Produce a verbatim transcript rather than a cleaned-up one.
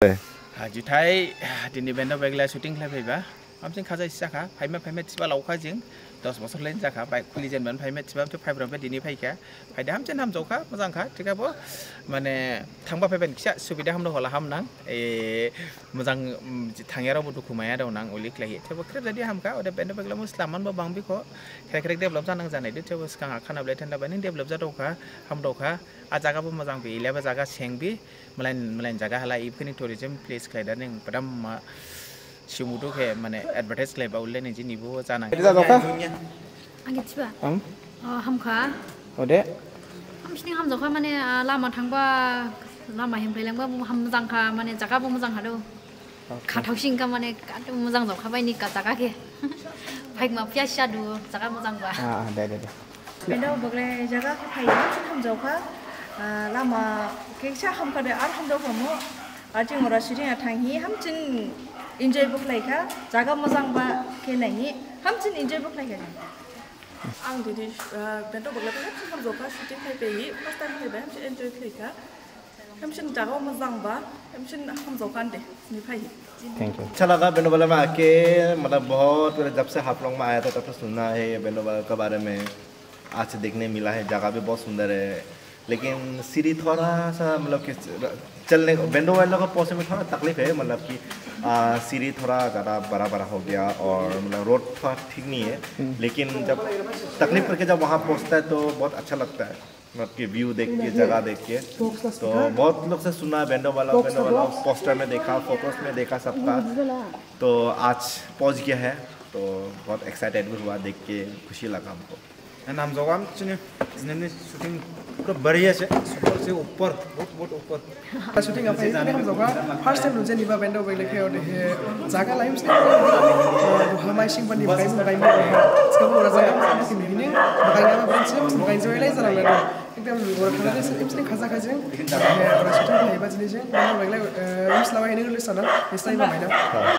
Ha, juthai, dini Bendo Begla shooting khlai phaiba. Hamsin khaja isi jakha, phaima phaima thiba laokha jing, dos bosor lain jakha, bai khuli jenban phaima thiba, to phaibrabba dini phaikha. Phaida hamsin hamjaokha, mojangkha, thikhabo, mane, thangba phaiban khisa, subida hamdao hola hamnang, e, mojang, mm, thangyarao bo dukhu maya dao nang, uli khlaihi. Thebo khrip jadi hamkha, ode Bendo Begla mo slaman bo bangbikho, khrek khrek develop janang janaidu, thebo sgang akhana blai thenda bani develop jadaokha, hamdaokha, a jaga bo mojangbi, ilaba jaga sengbi, Melain, melain jaga hala iphini tourism place khlai da ning padam ma simudu khe mane advertise khlai ba ulle ning jini bo janang. Ida doka? Angit siba. Ang? Oh, hamkha. Ode? Hamsining hamjaokha mane, ah, lama thangba, lama hemphai langba bo hamjangkha mane jaga bo mojangkha do. Khathao singkha mane khathao mojang jaokha bai ni ka jaga khe. Bike ma phiya sadu jaga mojangba. Ah, ah, de, de, de. Bendo Begla jaga khe phai hamsin hamjaokha. Ah, lama khe sa hamkha de ar hamjaokha mo. Ar jing ora shooting a thanghi hamsin enjoy bo khlaikha. Jaga mojangba khe naihi hamsin enjoy bo khlaikha. Ang dini, ah, Bendo Begla khe hamsin hamjaokha shooting khai pehi first time khai ba hamsin enjoy khlaikha. Hamsin jaga mojangba, hamsin hamjaokha de, ni phai. Thank you. अच्छा लगा बेंडो बगला में आके, मतलब बहुत, मतलब जब से हाफलोंग में आया था तब से सुना है बेंडो बगला के बारे में, आज देखने मिला है, जगह भी बहुत सुंदर है, लेकिन सीढ़ी थोड़ा सा मतलब कि चलने को, बेंडो बगला को पहुँचने में थोड़ा तकलीफ है, मतलब कि आ, सीढ़ी थोड़ा ज़्यादा बड़ा बड़ा हो गया और मतलब रोड थोड़ा ठीक नहीं है, लेकिन जब तकलीफ करके जब वहाँ पहुँचता है तो बहुत अच्छा लगता है। आपके व्यू देख के, जगह देख के। तो बहुत लोग से सुना बेंडो बगला, बेंडो बगला, पोस्टर में देखा, फोटोज में देखा सबका। तो आज पहुंच गया है, तो बहुत एक्साइटेड भी हुआ देख के, खुशी लगा हमको। नाम जोगाम चुने जिन्होंने शूटिंग पूरा बढ़िया से, सुपर से ऊपर, बहुत, बहुत ऊपर। Shooting apa ini kan juga first time nujani ba Bendo Begla khe ode he jaga lain sini. Hamai sing bani bagai bagai. Sekarang orang jaga masih di sini. Bagai apa prinsip, bagai joy lain sana lagi. Ekdom orang kerja sini mesti kaza kaza. Orang shooting apa ini sih? Bendo Begla, eh, selama ini nulis sana, mesti apa mana?